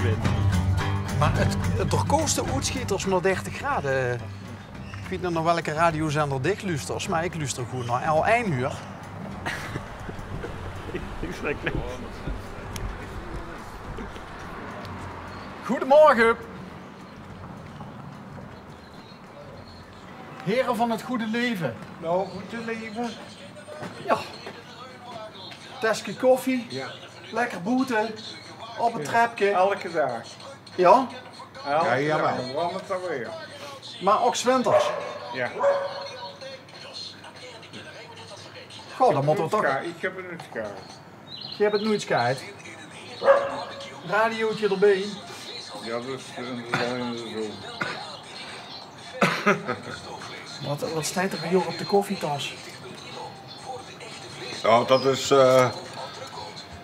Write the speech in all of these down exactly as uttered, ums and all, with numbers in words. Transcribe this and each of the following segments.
Mer 't, 't d'r kóste oetsjieters nao dertig grade. Ich weit neet nao welke radiozender dich luusters, mer ich luuster gewoen nao L ein, huur. Ich zèk niks. Goedemorgen. Here van 't goede leve. Noe, goede leve? Jao. Teske koffie. Jao. Lekker boete. Op 't trepke. Jao? Jao, jao, jao. Mer ouch 's winters. Jao. Goh, dan mótte v'r toch... Ich höb 't noets gehad. Geer höb 't noets gehad. Radiootje d'rbie. Jao, dus, eh, zo. Wat, wat steit d'r bie uch op de koffietas? Jao, dat is, eh,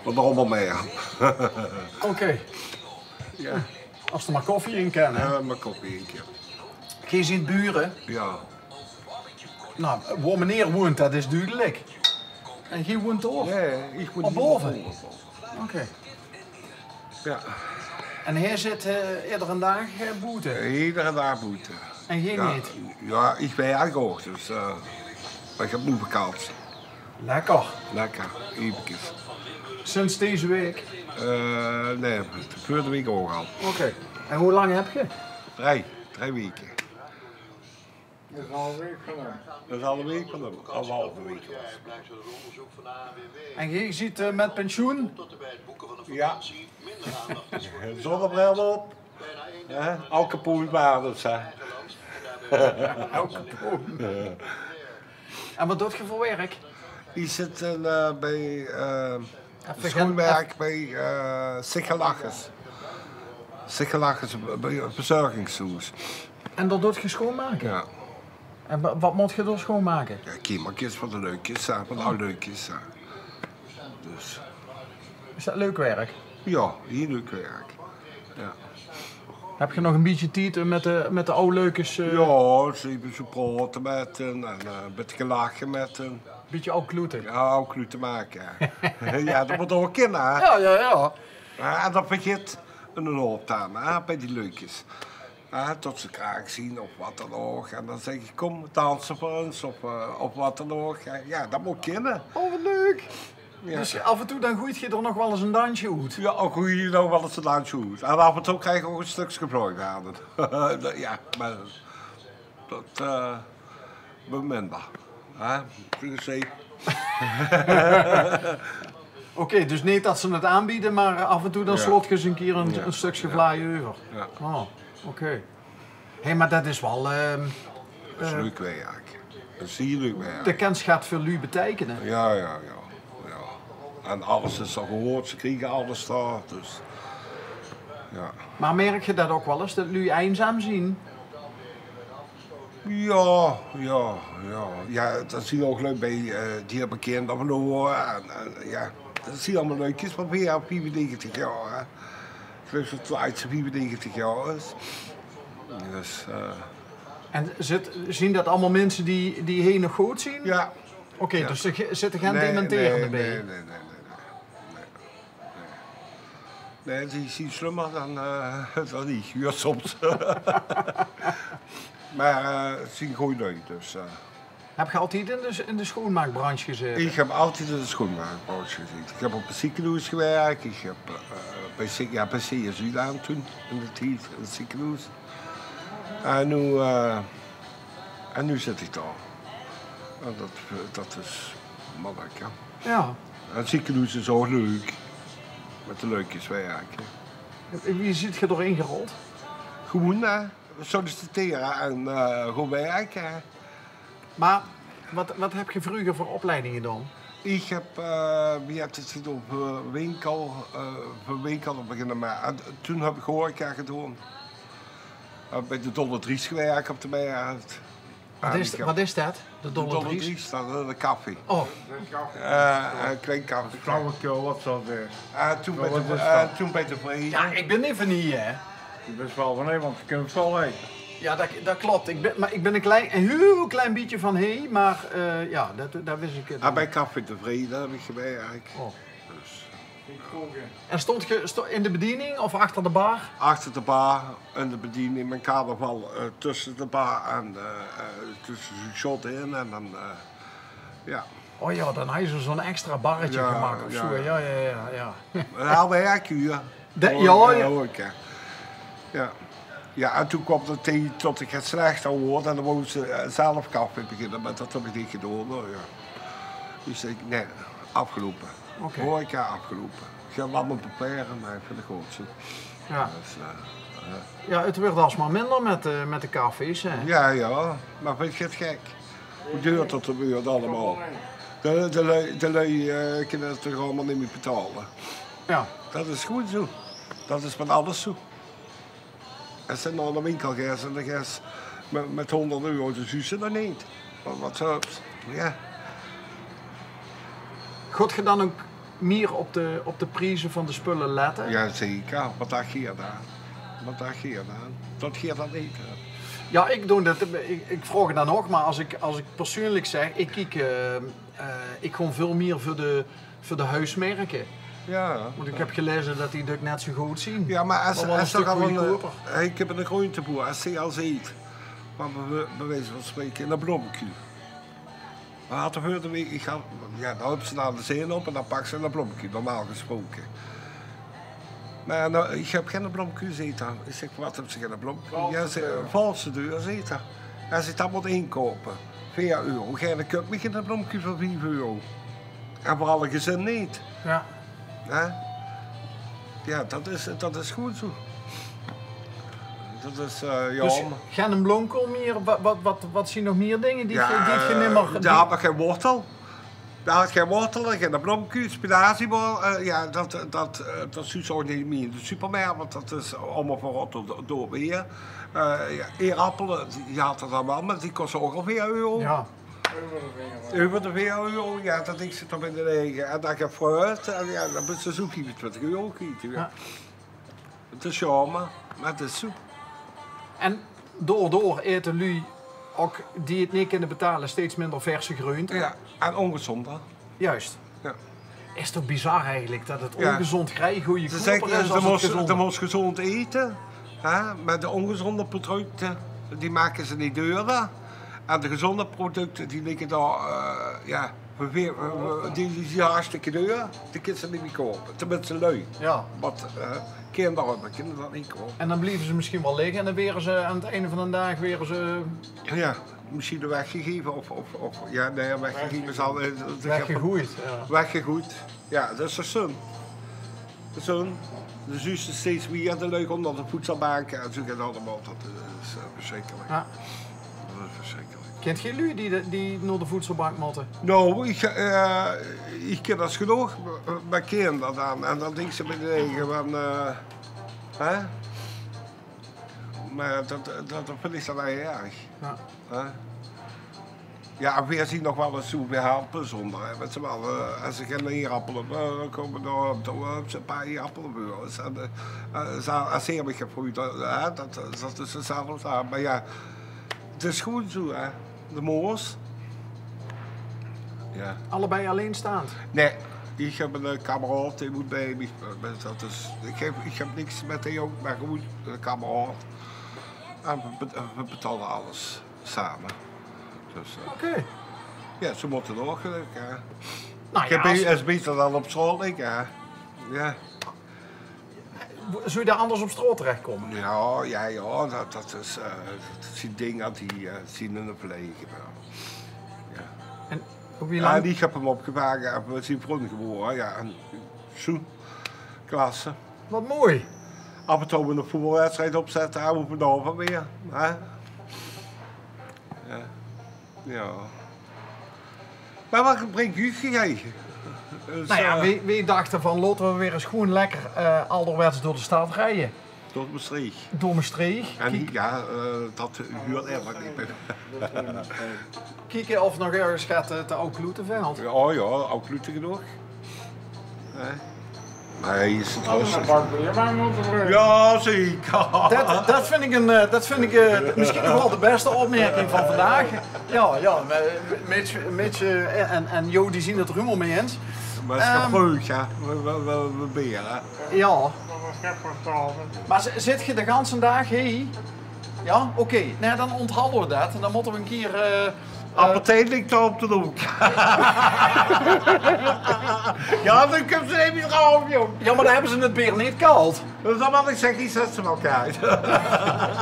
wat d'r allemaol mei. Oké. Jao. Es d'r mer koffie in kan, hè? Jao, mer koffie in kan. Geer zeet bure? Jao. Noe, wo meneer woent, dat is dudelik. En geer woent dao? Nae, ich woen hie bove. Oké. Jao. En heer zit, eh, iedere daag, eh, boete? Iedere daag boete. En geer neet? Jao, ich bön eigelik ouch, dus, eh, mer ich höb noe vakantie. Lekker. Lekker, iewekes. Sinds deze waek? Eh, nae, veurige waek ouch al. Oké. En wie lang höb geer? Drei, drei waeke. Dat is al ein waek van häöm. Dat is al ein waek van häöm. Anderhalve waek waas 't. En geer zeet, eh, mit pensioen? Jao. Zonnebril op. Hè? Al kapoen waas, hè? Al kapoen. En wat doot geer veur werk? Ich zit, eh, bie, eh, Effe gen-, schoenwerk bie, eh, Sigge Lachers. Sigge Lachers, be-, bezorgingshoes. En dat doot geer schoonmake? Jao. En wa-, wat mót geer dao schoonmake? Jao, kamerkes van de luikes, hè, van de aw luikes, hè. Dus. Is dat leuk werk? Jao, hiel leuk werk. Jao. Höb geer nog ein bietje tied óm mit de, mit de aw luikes, eh? Jao, ins effe praote mit hen en, eh, ein bietje lache mit hen. Bietje aw kloete? Jao, aw kloete make. Jao, dat mót ouch kinne, hè? Jao, jao, jao. Jao, en dan vergit ein hoop dan, hè, bie die luikes. Hè, tot ze kraank zien of wat dan ouch. En dan zèk ich: "Kóm, danse veur ós," of, eh, of wat dan ouch. Jao, jao, dat mót kinne. Oh, wat leuk. Jao. Dus aaf en toe dan goeit geer d'r nog waal ins ein dansje oet? Jao, goei ich nog waal ins ein dansje oet. En aaf en toe krieg ich ouch ein stökske vleug aan 't. Jao, mer dat, eh, beminder. Hè? Oké, dus neet dat ze 't aanbeje, mer aaf en toe dan slot geer ins ein kier ein, ein stökske vlaai euver. Jao. Oh, oké. Hé, mer dat is waal, ehm, dat is leuk werk. Dat is hiel leuk werk. De kins get veur luuj beteikene. Jao, jao, jao. Jao. En alles is al gehuurd, ze kriege alles dao, dus. Jao. Mer merk geer dat ouch waal ins, dat luuj einzaam zien? Jao, jao, jao. Jao, dat zien ouch luuj bie, eh, die höbbe kinder verlore. En, en, jao, dat zien allemaol luikes van veer-, viefennegentig jaor, hè. Ich geluif dat de ajdste viefennegentig jaor is. Dus, eh. En zit, zien dat allemaol minse die, die hie nog good zien? Jao. Oké, dus d'r ge-, zitte gein dementerende bie? Nae, nae, nae, nae. Nae, die zien slummer dan, eh, dan ich, huur soms. Mer, eh, 't zien gooj luuj, dus, eh. Höb geer altied in de, in de schoonmaakbranche gezaete? Ich höb altied in de schoonmaakbranche gezaete. Ich höb op 't zeekenhoes gewirk, ich höb, eh, bie C-, jao, bie C S U dan toen, in d'n tied, in 't zeekenhoes. En noe, eh, en noe zit ich dao. En dat, dat is manneke. Jao. En 't zeekenhoes is ouch leuk. Mit de luikes wirke. Wie zeet geer dao-in gerold? Gewoen, hè. Sollicitere en, eh, gewoen wirke, hè. Mer wat, wat höb geer vreuger veur opleiding gedaon? Ich höb, eh, wie heet 't, op, eh, winkel, eh, veur winkel beginne, mer, en toen höb ich horeca gedaon. Eh, bie de Dolle Dries gewirk op de Merret. Wat is, wat is dat, de Dolle Dries? De Dolle Dries, dat is de café. Oh. Eh, ein klein café. Flauwekul, wat zal 't wezen? Eh, toen bie de, eh, toen bie de Vrede. Jao, ich bön eve hie, hè. Doe bös waal van hie, want doe kums van hie. Jao, dat, dat klop. Ich bön, mer ich bön ein klein, ein hiel klein bietje van hie, mer, eh, jao, dat, dat wis ich, eh, Ah, bie Café de Vrede höb ich gewirk. Oh. Dus. En stond ge sto- in de bediening of achter de bar? Achter de bar, in de bediening, mien carnaval, eh, tösse de bar en, eh, eh, tösse de shot in en dan, eh, ja. Oh ja, dan hadde ze zo'n extra barretje gemaakt of zo. Ja, ja, ja, ja. Een heel werkuur. De, ja, ja. Ja. Ja, en toen kwam de tijd tot ik het slechter woord en dan wou ze, eh, zelf café beginnen, maar dat heb ik niet gedaan, hoor, ja. Dus ik, nee, afgelopen. Oké. Horeca afgelopen. Ik ga wel mijn beperken, maar ik vind het goed zo. Ja. Dus, eh, eh. Ja, het wordt alsmaar minder met, eh, met de cafés, hè? Ja, ja. Maar vind je het gek? Hoe duur dat er wordt allemaal? De, de lui, de lui, eh, kunnen het toch allemaal niet meer betalen? Ja. Dat is goed zo. Dat is met alles zo. Es ze nao de winkel geis en dan geis met, met honderd euro, de zuus ze dan niet. Wat, wat, eh, ja. Gaat ge dan ook meer op de, op de prijzen van de spullen letten? Ja, zeker. Wat dacht je dan? Wat dacht je dan? Dat je dat niet hebt. Ja, ik doe dat. Ik, ik vraag het dan nog, maar als ik, als ik persoonlijk zeg, ik kiek, eh, eh, ik gewoon veel meer voor de, voor de huismerken. Ja. Want ik heb gelezen dat die duk net zo goed zien. Ja, maar als, maar wel een stuk goedkoper. Ik heb een groenteboer, als hij al ziet, maar bij, bij wijze van spreken, in de blomkuur. Maar had er gehoord, ik had, ja, dan hebben ze daar de zin op en dan pakken ze een blomkuur, normaal gesproken. Maar nou, ik heb geen blomkuur, zegt hij. Ik zeg, wat hebben ze geen blomkuur? Ja, ze, valse deur, zegt hij. Als ik dat moet inkopen, veer euro, geen keupt me geen blomkuur voor vijf euro. En voor alle gezin niet. Ja. Hè? Ja, dat is, dat is goed zo. Dat is, eh, ja. Dus geen blomkool meer, wat, wat, wat, wat zien nog meer dingen die, ja, die je niet meer... Daar had ik geen wortel. Daar had geen wortel, geen blomkuur, spinazie, maar, eh, ja, dat, dat, eh, dat zuus ze ook niet meer in de supermarkt, want dat is allemaal verrot door, door weer. Eh, ja, eerappelen, die, die had er dan wel, maar die kosten ook al veer euro. Ja. Over de veer euro, ja, dat ik ze toch in de regen. En dan gefruit, en ja, dan ben je zo vijfentwintig euro kwijt, ja. Ja. Het is jammer, maar het is zo. En door, door eten lui ook die het niet kunnen betalen steeds minder verse groenten. Ja, en ongezonder. Juist. Ja. Is toch bizar eigenlijk dat het ongezond grij goedkoper is als het gezond. Ze zeggen, je moet gezond eten, hè, maar de ongezonde producten, die maken ze niet duurder. En de gezonde producten, die liggen daar, eh, ja, we, we, we, die, die zijn hartstikke duur. Die kunnen ze niet meer kopen. Tenminste, lui. Ja. Wat, eh, kinderen hebben, kunnen dat niet kopen. En dan blijven ze misschien wel liggen en dan weren ze aan het einde van de dag weren ze... Ja, misschien weggegeven of, of, of, ja, nee, weggegeven zal, eh, weggegooid, ja. Weggegooid. Ja, dat is toch zun. Zun. De zuus steeds weer de lui onder de voedselbanken en zo gaat allemaal. Dat is, eh, verschrikkelijk. Ja. Dat is verschrikkelijk. Kent geer lui die, de- die naar de voedselbank moeten? Nou, ik, eh, ik ken dat genoeg, maar ken dat aan. En dan denk ze bij de eigen van, eh, hè? Maar dat, dat, dat vind ik dan erg. Ja. Hè? Ja, en we zien nog wel eens zo weer helpen zonder, hè. Weet je wel, eh, als ik een eerappel heb, eh, dan komen we door, dan hebben ze een paar eerappelen voor ons. En, eh, eh, ze, als ze hebben gegroeid, eh, hè, dat, dat is hetzelfde. Maar ja, het is goed zo, hè. De moors. Ja. Allebei alleenstaand? Nee, ik heb een, eh, kameraad, die moet bij mij. Eh, dat is, ik, heb, ik heb niks met die jongen, maar goed, een kameraad. En we, bet- we betalen alles samen. Dus, eh, oké. Ja, ze moeten ook, gelukkig, hè. Nou ja, als- is beter dan op straat liggen, hè. Ja. Zou je daar anders op straat terechtkomen? Ja, ja, ja, dat, dat is, eh, dat zien dingen die, eh, zien in de verleden. Ja. En hoe Ja, lang? Die ik heb hem opgevangen en we zien vrienden geworden. Ja, en zo, klasse. Wat mooi. Af en toe een voetbalwedstrijd opzetten, hoe we dan van weer. Hè? Ja. Ja. Maar wat brengt u gekregen? Dus, nou ja, eh, we, we dachten van, laten we weer eens gewoon lekker, eh, alderwets door de stad rijden. Door Mestreech. Door Mestreech. En ja, eh, dat huurt eigenlijk niet meer. Kieken of nog ergens gaat, eh, te Oud-Kloetenveld. Ja, oh ja, Oud-Kloeten genoeg. Hè? Maar hij is het rustig. Ja, zeker. Dat, dat vind ik, een, eh, dat vind ik, eh, misschien nog wel de beste opmerking van vandaag. Ja, ja, maar Mitch, Mitch, eh, en, en Jo, die zien het er helemaal mee eens. Mer 't is Ehm. Vreug, hè? We, we, we, we bere, hè? Jao. Mer z-, zit geer de ganse daag hie? Jao, oké. Nae, dan onthalde we det. En dan mótte we ein kier, eh, eh, Appetijt ligk dao op de hook. Jao, dan kump ze neet mie draop, jóng. Jao, mer dan höbbe ze 't beer neet kald. Det is waal wat ich zèk, die zèt ze waal kaajd.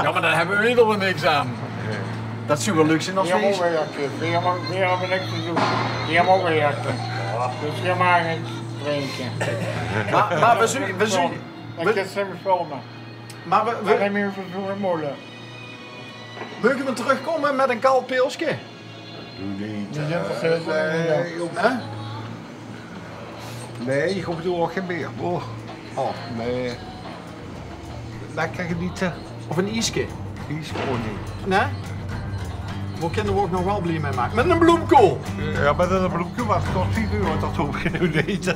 Jao, mer dan höbbe we d'r waal niks aan. Det is waal luxe nog steeds. Veer moge wirke, veer mo-, veer höbbe niks te doon. Veer moge wirke. Dus veer mage niks drinke. Mer, mer we zeen, we zeen, dan kins se filme. Mer we, we, dan höbbe we zoe'n molen. Meuge we trökkómme mit ein kald pilske? Doe neet, hè? Hè? Nae, ich hoof d'r ouch gein beer. Oh. Oh. Nae. Lekker genete. Of ein ieske? Ieske ouch neet. Nae? Wo kinne we ouch nog waal blie mit make? Mit ein bloemkool! Jao, mit ein bloemkool, mer 't kos vief euro, det hoof ich noe neet.